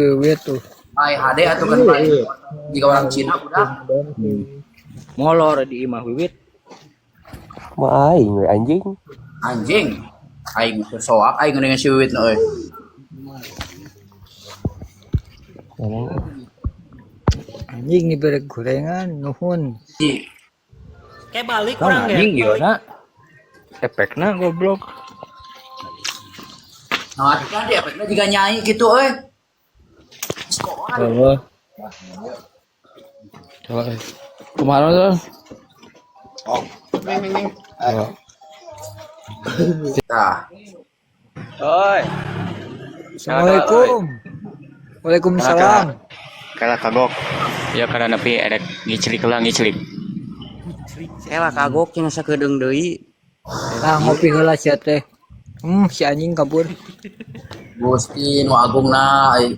Wiwit tuh. Ai hade atuh kan lain. Jika orang Cina udah. Molor di imah Wiwit. Mah aing we anjing. Anjing. Aing teu soak aing dengan si Wiwit na euy. Anjing diberi gorengan nuhun. Si Kayak balik Kan orang ya. anjing ieu na. Efekna goblok. Nah, kan dia efekna jiga nyai gitu euy. Sekolah. Coba. Coba. Kumaha tuh? Oh. Oh. Tah. Oi, Assalamualaikum. Waalaikumsalam. kalah kagok. Ya karena nepi erek ngiclik lah ngiclik. Saya lah kagok cenah sakedeung deui. Nah, ngopi heula sia teh. Si anjing kabur. Gusti nu agungna euy.